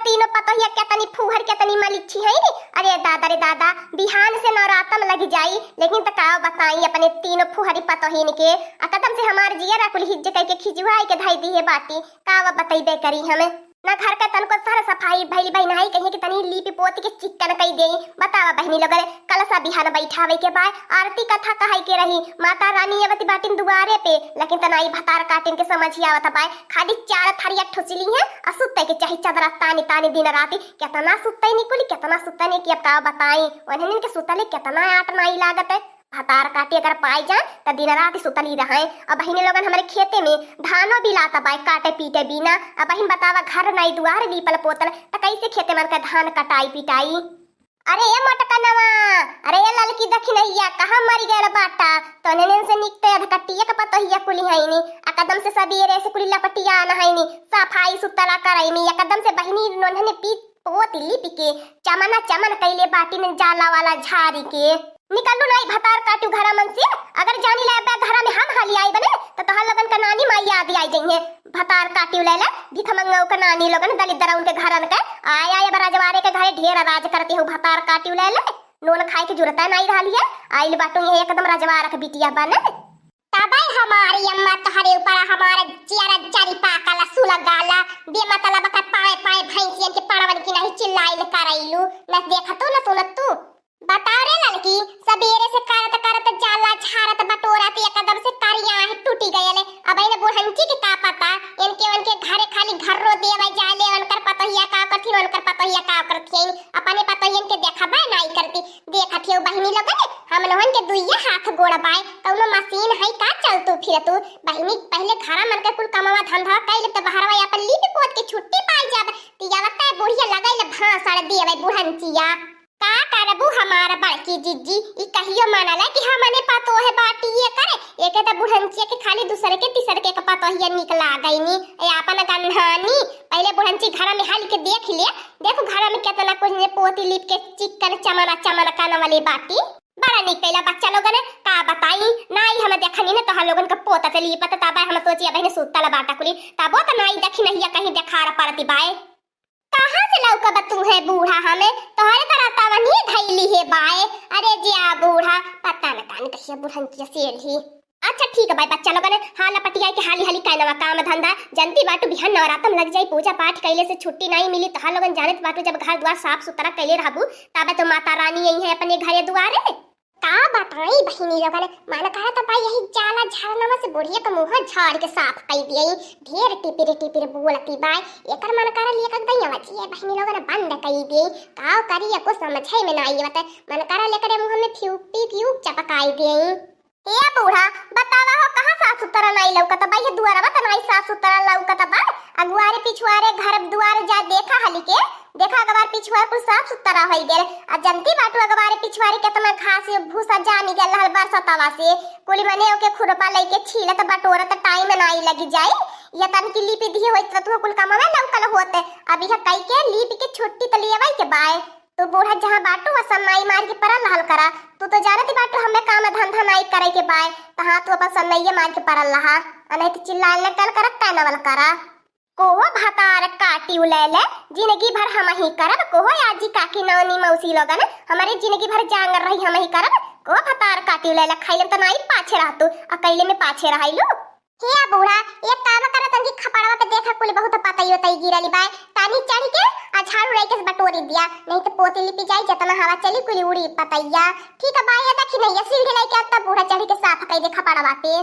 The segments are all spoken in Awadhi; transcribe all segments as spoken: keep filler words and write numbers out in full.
तीनों पतोहिया केतनी फूहर, केतनी मलिच्छी है रे। अरे दादा रे दादा, बिहान से नवरातम लग जाई, लेकिन त का बताई अपने तीनों फूहरी पतोहिन के। आ कदम से हमार जियरा कुल हिज्ज कई के खिजुआई के धई दिहे बाटी। का बताइबे करी हमें। ना घर के तनको सर सफाई भइल बहिन, हाई कहिए कि तनी लीपि पोती के चिक्कन कई देई। बतावा बहिनी लोगन, कलसा बिहान बैठावे के बाय, आरती कथा कहै के रही, माता रानी अवती बाटिन दुआरे पे, लेकिन त नाई भतार काटिन के समझ आवत बाय। खाली चार थरिया ठुसली हैं, आ सुते के चाही चदरा तानी तानी दिन राती। केतना सुते नी कुली, केतना सुते नी कि अब का बताई, उन्हन के सुतले केतना आट नाई लागत है। भतार काटी अगर पाई जाए त दिन रात सुतली रहे। अब बहिनी लोगन हमरे खेते में धानो बिलात बाय काटे पीटे बिना। अब बहिन बतावा, घर नाई दुआर लीपल पोतल त कैसे खेते मन के धान कटाई पिटाई? अरे ए मोटकनवा, अरे ए ललकी दखिनैया, कहाँ मरि गयल बाटा? तोने नेन से निक ते अधकटिया के पतोहिया कुली हैनी, एकदम से सबेरे से कुली लपटिया न हैनी, सफाई सुतला करैनी, एकदम से बहिनी नोन्हने पीत पोत लिपि के चमना चमन कैले बाटिन जाला वाला झारी के। निकलू नाई भतार काटू घरा मन से। अगर जानी ला अब्बे घरा में हम हाली आई बने, त तोहर लोगन का नानी माई याद आई जइहे। भतार काटू ले ले, भिखमंगा का नानी लोगन, दलिद्दर उनके घरन के। आय आय अब रजवारे के घरे ढेर राज करते हो, भतार काटू ले ले। नोन खाए के जुरता नाई रहली है, आइल बाटू ये एकदम रजवार के बिटिया बने। तबै हमारी अम्मा तोहरे ऊपर हमार जियरा जरी पाकल सुलगाला, बेमतलब के पाए पाए भैंसियन के पड़वन की नहीं चिल्लाइल करैलू, न देखतू न सुनतू। बताओ रे ललकी, सबेरे से करत करत जाला झारत बटोरत एकदम से करिया है टूटी गयल। अब इन बुढ़ंची के का पता, इनके उनके घरे खाली घर्रो देवे जाले, उनकर पतोहिया का करथिन, उनकर पतोहिया का करथिन, अपने पतोहियन के देखबे नाई करती। देखत हियो बहिनी लोगन, हम लोगन के दुइये हाथ गोड़ बाय, कौनो मशीन है का चलतू फिरतू? बहिनी, पहले घरा मन के कुल कमवा धंधा कैल त बहरवा अपन लीप पोत के छुट्टी पाई जाब। तियावत है बुढ़िया लगैल भाषण देवे बुढ़ंचिया। का करबू हमार बड़की जिज्जी, ई कहियो मानला कि हमने पतोहे बाटी ये करे? एके त बुढ़ंचिया के खाली दूसरे के तीसरे के पतोहिया निक लागैनी, ए अपन गन्हानी। पहले बुढ़ंची घरा में हल के देख ले, देखू घरा में केतना कुछ ने पोती लिप के चिक्कन चमना चमना कान वाली बाटी। बड़ा निक कैला बच्चा लोगन, का बताई, नाई हम देखनी न तोहर लोगन के पोता से लीपत, तब हम सोची अब सुतल बाटा कुली, तबो त नाई देखी नहीं कहीं देखार परती बाय। कहाँ से लौकब तू है बूढ़ा, हमें तोहरे तरह तवनी धैली है बाय। अरे जिया बूढ़ा, पता न कान कहिया बुढ़न की सेल ही। अच्छा ठीक है भाई, बच्चा लोगन, हाँ लपटिया के हाली हाली कैलवा काम धंधा, जनती बाटू बिहान नवरातम लग जाई, पूजा पाठ कैले से छुट्टी नहीं मिली। तोहार लोगन जानत बाटू, जब घर द्वार साफ सुथरा कैले रहबू, तबे तो माता रानी आई है अपने घरे दुआरे। का बताई बहिनी लोगन, मन करत बा यही जाला झरनवा से बुढ़िया के मुँह झाड़ के साफ कई दिए। ढेर टिपिर टिपिर बोलती बाय, एकर मन कर लिया कक दैया बचिए बहिनी लोगन बंद कई दिए। काव करी एको समझे में ना आवत, मन कर लेकरे मुँह में फ्यूक पी फ्यूक चपकाई दिए। ए बूढ़ा, बतावा हो, कहाँ साफ सुथरा नाई लौकत बा? ये दुआरवा त नाई साफ सुथरा लौकत बा। अगुआरे पिछुआरे घर दुआर जा देखा हली के, देखा अगवार पिछुआर कुल साफ सुथरा होई गेल। आ जनती बाटू अगवारे पिछुआरे केतना घास भूसा जामी गेल रहल बरसतवा से। कुल मने ओके खुरपा लइके छीलत बटोरत टाइम नाई लगी जाई। ये तन की लिपि दिए होई त तू कुल कमवा लौकल होते। अब यह कई के लिपि के छुट्टी त लियवई के बाय। तू बूढ़ा जहाँ बाटू, वह सन्नाई मार के परल रहल करा। तू तो जानत बाटू, हमें काम धंधा नाई करे के बाय, तहाँ तू अपन सन्नाइये मार के परल रहा, आ नहीं तो चिल्लाए लगल करा, कानवल करा। कोहो भतार काटी उलैले, जिंदगी भर हम ही करब, कोहो आजी काकी नौनी मौसी लोगन, हमारे जिंदगी भर जांगर रही हम ही करब, कोहो भतार काटी उलैले, खैले में तो नाई पाछे रहतू, आ कैले में पाछे रहलू। हे बूढ़ा, एक काम कर, तनकी खपड़वा पे देखा, कुल बहुत पतई उतई गिरली बाय, तानी चढ़ के आ झाड़ू लेके से बटोरी दिया, नहीं तो पोती लिपि जाई, जितना हवा चली कुल उड़ी पतैया। ठीक है बाय, ये देखी नहीं, ये सीढ़ी लेके आता बूढ़ा चढ़ के साफ कई दे खपड़वा पे।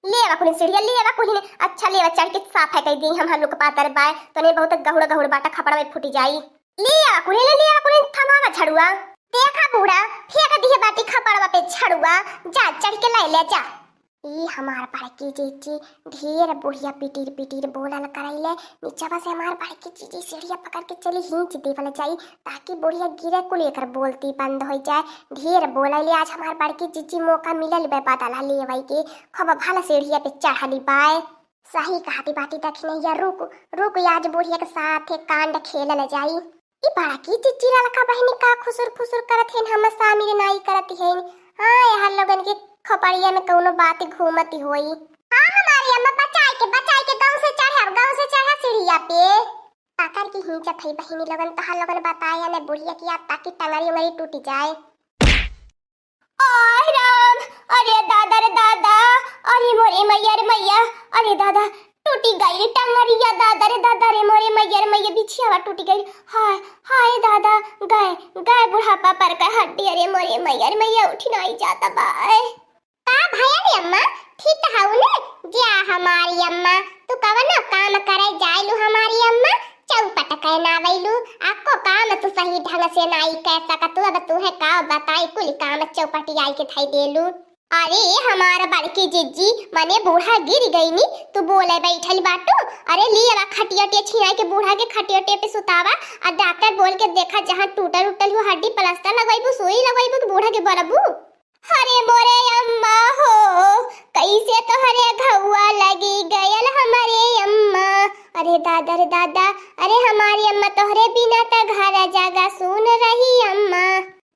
ले आवा कुल सीढ़िया, ले आवा कुल ने, अच्छा ले आवा चढ़ के साफ है कई दी हम, हम लोग के पातर बाय, तो नहीं बहुत गहुड़ गहुड़ बाटा खपड़वा फूटी जाई। ले आवा कुल ने, ले आवा कुल ने, थमावा झड़ुआ। देखा बूढ़ा, फेंक दिए बाटी खपड़वा पे झड़ुआ, जा चढ़ के ले ले जा। ई हमार बड़की जीजी ढेर बुढ़िया पिटीर पिटीर बोलल करैले। नीचवा से हमार बड़की जीजी सीढ़िया पकड़ के चली, खींच देवल जाई, ताकि बुढ़िया गिरे कुल एकर बोलती बंद हो जाए। ढेर बोलैले आज हमार बड़की जीजी, मौका मिलल बे बदला लेवई के। खूब भला सीढ़िया पे चढ़ली बाय। सही कहती बाटी दखिनैया, रुक रुक, आज बुढ़िया के साथे कांड खेलल जाई। ई बड़की जीजी ललका बहिनी का खुसुर फुसुर करत हेन, हम शामिल नाई करत हेन। हाँ, यहाँ लोगन के खोपड़िया में कौनो बात घूमत होई। हाँ, हमारी अम्मा बचाई के, बचाई के गाँव से चढ़ब, गाँव से चढ़ा सीढ़िया पे। पकड़ तिहीं जथई बहिनी लोगन, तोहार लोगन बताए ने बुढ़िया की आत्ता की टंगरी उंगरी टूटी जाए। आय राम, अरे दादा रे दादा, अरे मोरे मैया रे मैया, अरे दादा, टूटी गई रे टंगरिया, दादा रे दादा रे मोरे मैया रे मैया, बिछियावा टूटी गई। हाय, हाय दादा, गए, गए बुढ़ापा पर का हड्डी, अरे मोरे मैया रे मैया, उठी नाई जाता बाय। का भया रे अम्मा, ठीक त हऊ ने? जा हमारी अम्मा, तू कवनो काम करे जाइलू हमारी अम्मा, चौपट के ना वैलू, आको काम तू सही ढंग से नाई कह सकतू। अब तू है का बताई, कुल काम चौपटियाई के धई देलू। अरे हमार बड़की जिज्जी, मने बूढ़ा गिर गई नी, तू बोले बैठल बाटू। अरे ली अब खटिया टे छिनाई के बूढ़ा के खटिया टे पे सुतावा, आ डॉक्टर बोल के देखा जहाँ टूटल उटल हो हड्डी प्लास्टर लगवाइबू, सुई लगवाइबू कि बूढ़ा के बोलबू? अरे मोरे अम्मा हो, कैसे तोहरे घउआ लगी गयल हमरे अम्मा। अरे दादा रे दादा, अरे हमारी अम्मा तोहरे बिना त घर जगह सुन रही अम्मा।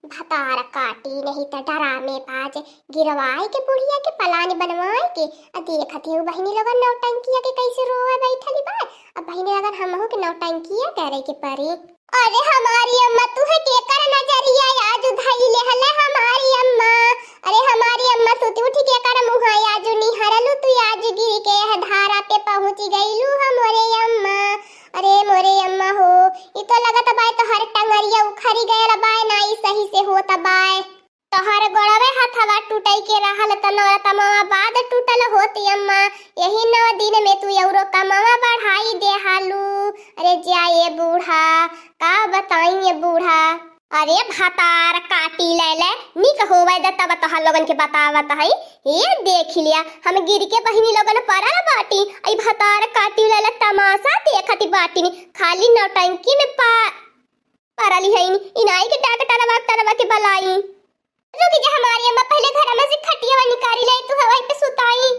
भतार काटी नहीं त डरामे बाज, गिरवाए के बुढ़िया के पलानी बनवाए के, आ देखत हो बहिनी लोगन नौटंकिया के कैसे रोवे बैठली बा। अब बहिनी लोगन हमहू के नौटंकिया करे के पड़ी। अरे हमारी अम्मा, तुहे केकर नजरिया आज धई लेहले हमारी अम्मा? अरे हमारी अम्मा, सुती उठी केकर मुहा आज निहरलू तू, आज गिर के यह धारा पे पहुँच गईलू हमरे अम्मा। अरे मोरे अम्मा हो, ई तो लगत बाय तोहर टंगरिया उखरी गयल बाय, ना ई सही से होत बाय। तोहर गोड़वे हथवा टूटई के रहल त नौरतमवा बाद टूटल होत अम्मा, यही नौ दिन में तू औरो कमवा बढ़ाई देहालू। अरे जा ए बूढ़ा, का बताई ए बूढ़ा। अरे भतार काटी ले ले, निक होवे दे तब तोहर लोगन के बतावत हई। ये देख लिया, हम गिर के बहिनी लोगन परल बाटी, आई भतार काटी ले ले तमाशा देखत बाटी, खाली नौटंकी में पा-, परली हईन, इनाई के डॉक्टरवा, डॉक्टरवा के बलाई। रुक जा हमारी अम्मा, पहले घर में से खटियावा निकाली लाई, तू हवाई पे सुताई।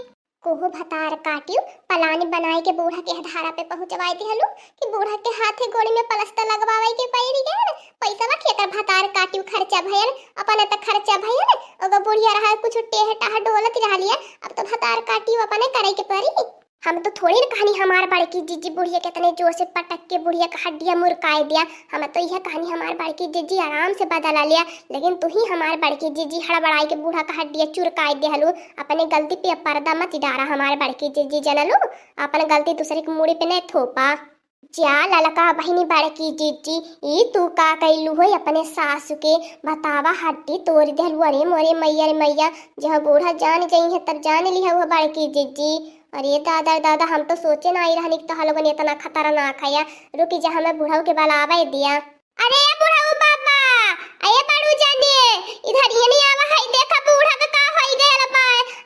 कोहो भतार काटियो, पलानी बनाए के बूढ़ा के धारा पे पहुँचवाए दिहलू कि बूढ़ा के हाथे गोड़े में प्लास्टर लगवावे के पड़ी गए। पैसा बा खेकर भतार काटियो, खर्चा भयल, अपने त खर्चा भयल, ओगो बुढ़िया रहा कुछ टेह टाह डोलत रहलिया, अब तो भतार काटियो अपने करे के पड़ी। हम तो थोड़ी न कहनी हमार बड़की जिज्जी बुढ़िया के इतने जोर से पटक के बुढ़िया का हड्डियाँ मुरकाए दिया। हम तो यह कहनी हमार बड़की जिज्जी आराम से बदला लिया, लेकिन तू ही हमार बड़की जिज्जी हड़बड़ाई के बूढ़ा का हड्डियाँ चुरकाए दिहलू। अपने गलती पे अब पर्दा मत डारा हमार बड़की जिज्जी, जनलू? अपन गलती दूसरे के मूड़ी पे नहीं थोपा। जा ललका बहिनी बड़की जिज्जी, ई तू का कैलू हो अपने सासु के? बतावा, हड्डी तोड़ देहलू। अरे मोरे मैया रे मैया, जहाँ बूढ़ा जान जइहे तब जान लिहा हुआ बड़की जिज्जी। अरे दादा रे दादा, हम तो सोचे ना आई रहनी कि तोहा लोगन इतना खतरनाक है। या रुकी जा, हमें बुढ़ऊ के बलावे दिया। अरे बुढ़ऊ बाबा, अरे बड़ू जाने, इधर ये नहीं आवा है, देखा बूढ़ा का का होई गयल बा।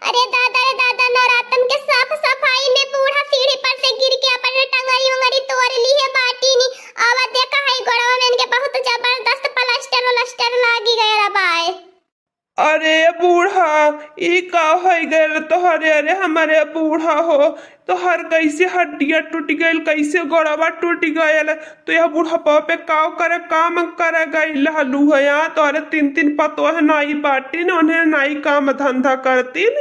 अरे दादा रे दादा, नवरातन के साफ सफाई में बूढ़ा सीढ़ी पर से गिर के अपन टंगरी उंगरी तोड़ ली है बाटी नी। आवा देखा है गोड़वा में इनके बहुत जबरदस्त प्लास्टर उलास्टर लागी गयल बा। अरे बूढ़ा, ई का होइ गयल तोहरे? अरे हमरे बूढ़ा हो, तोहर कैसे हड्डियाँ टूट गयल, कैसे गोड़वा टूट गयल? तो यह बुढ़ापा पे काव करे, काम करे गइल हलू है? यहाँ तोहरे तीन तीन पतोह नाई बाटिन, उन्हें नाई काम धंधा करतिन।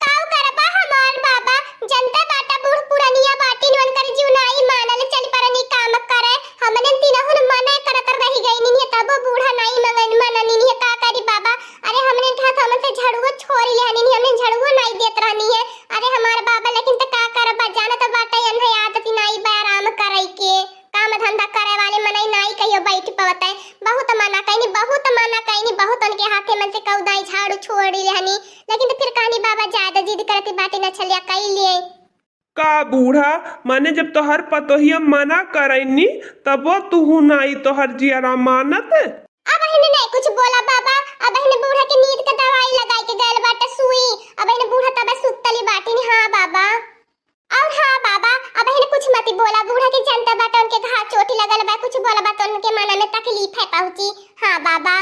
काव करबा हमार बाबा, जनते बाटा बूढ़ पुरनिया बाटिन, उनकर जीव नाई मानल चल परनी काम करे। हमने तीनहुन मना करत रह गई निन्हे, तबो बूढ़ा नाई मंगन मननी निन्हे। का करी बाबा, अरे हमने हाथ हमन से झड़ुओ छोड़ लिया निन्हे, हमने झड़ुओ नाई देत रहनी है। अरे हमार बाबा, लेकिन त का करबा, जानत बाटे अनहे आदत नाई बा आराम करई के, काम धंधा करे वाले मनई नाई कहियो बैठ पवते। बहुत मना कइनी, बहुत मना कइनी, बहुत उनके हाथे मन से कौदाई झाड़ू छोड़ लेहनी, लेकिन त फिर कहनी बाबा ज्यादा जिद करती बाटी न छलिया कई लिए। का बूढ़ा, माने जब तोहर पतोहिया मना करैनी, तबो तुहू नाई तोहर जियरा मानत? अब हिने नहीं कुछ बोला बाबा, अब हिने बूढ़ा के नींद के दवाई लगाई के गयल बाटे सुई, अब हिने बूढ़ा तबे सुतली बाटिन। हाँ बाबा, और हाँ बाबा, अब हिने कुछ मती बोला, बूढ़ा के जनता बाटे उनके घाव चोट लगल बा, कुछ बोला बा तो उनके मना में तकलीफ है पहुँची। हाँ बाबा।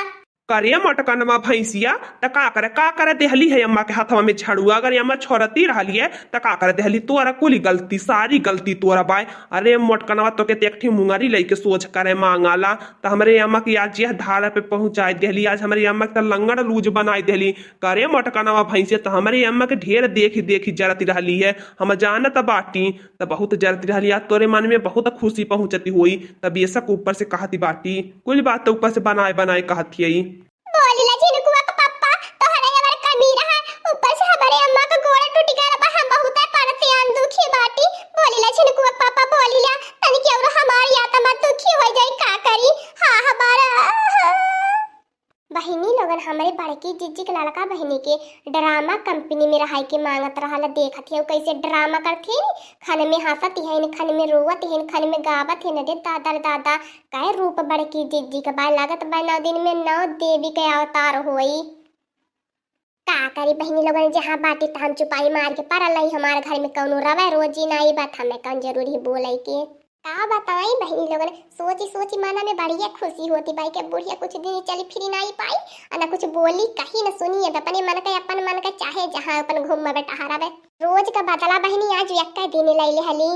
करे मोटकनवा भैंसिया, त का करे, का करे देहली है अम्मा के हथवा में झड़ुआ? अगर अम्मा छोड़ती रहली है, त का करे देहली? तोरा कुली गलती, सारी गलती तोरा बाय। अरे मोटकनवा, तोके त एक ठी मुंगरी लइके सोझ करे मांगाला, त हमरे अम्मा के आज यह धारा पे पहुंचाई देहली। आज हमरे अम्मा के त लंगड़ लूज बनाई देहली। करे मोटकनवा भैंसिया, त हमरे अम्मा के ढेर देखी देखी जरती रहली है, हम जानत बाटी। त बहुत जरती रहली, आज तोरे मन में बहुत खुशी पहुंचती होई, त बेशक ऊपर से कहती बाटी। कुल बात त ऊपर से बनाए बनाए कहती है। बोलिला झिनकुआ के पप्पा, तोहरे अगर कमी रहा, ऊपर से हमरे अम्मा के गोड़ टूट गया बा, हम बहुत परेशान दुखी बाटी। बोलिला झिनकुआ के पप्पा, बोलिला, तनिक और हमार या त मत दुखी हो जाई, का करी? हाँ, हमारा बहिनी लोगन, हमरे बड़की जिज्जी के लड़का बहिनी के ड्रामा कंपनी में रहाई के मांगत रहल। देखत हियौ कैसे ड्रामा करथिन, खन में हंसत हिन, खन में रोवत हिन, खन में गावत हिन। अरे दादा रे दादा, कै रूप बड़की जिज्जी के बा, लागत बा नौ दिन में नौ देवी के अवतार होई। का करी बहिनी लोगन, जहाँ बाटी त हम चुपाई मार के पड़ल रही। हमार घर में कौनो रवे रोजी नाई बा, त हमें कौन जरूरी बोले के। का बताई बहिनी लोगन, सोची सोची मना में बढ़िया खुशी होती बाई के बुढ़िया कुछ दिन चली फिरी नाई पाई, आ ना कुछ बोली कही न सुनी। अब अपने मन के, अपन मन के चाहे जहाँ अपन घूम में बैठा रहे। रोज का बदला बहिनी आज एक्का दिन ले ले हली।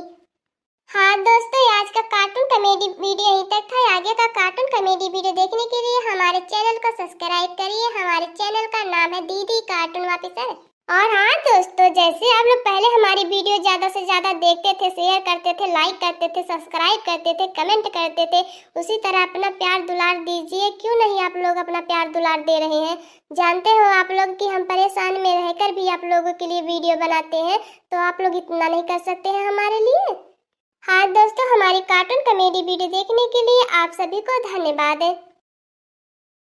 हाँ दोस्तों, आज का कार्टून कॉमेडी वीडियो यहीं तक था। आगे का कार्टून कॉमेडी वीडियो देखने के लिए हमारे चैनल को सब्सक्राइब करिए। हमारे चैनल का नाम है दीदी कार्टून ऑफिसर। और हाँ दोस्तों, जैसे आप लोग पहले हमारी वीडियो ज़्यादा से ज़्यादा देखते थे, शेयर करते थे, लाइक करते थे, सब्सक्राइब करते थे, कमेंट करते थे, उसी तरह अपना प्यार दुलार दीजिए। क्यों नहीं आप लोग अपना प्यार दुलार दे रहे हैं? जानते हो आप लोग कि हम परेशान में रहकर भी आप लोगों के लिए वीडियो बनाते हैं, तो आप लोग इतना नहीं कर सकते हैं हमारे लिए? हाँ दोस्तों, हमारी कार्टून कॉमेडी वीडियो देखने के लिए आप सभी को धन्यवाद।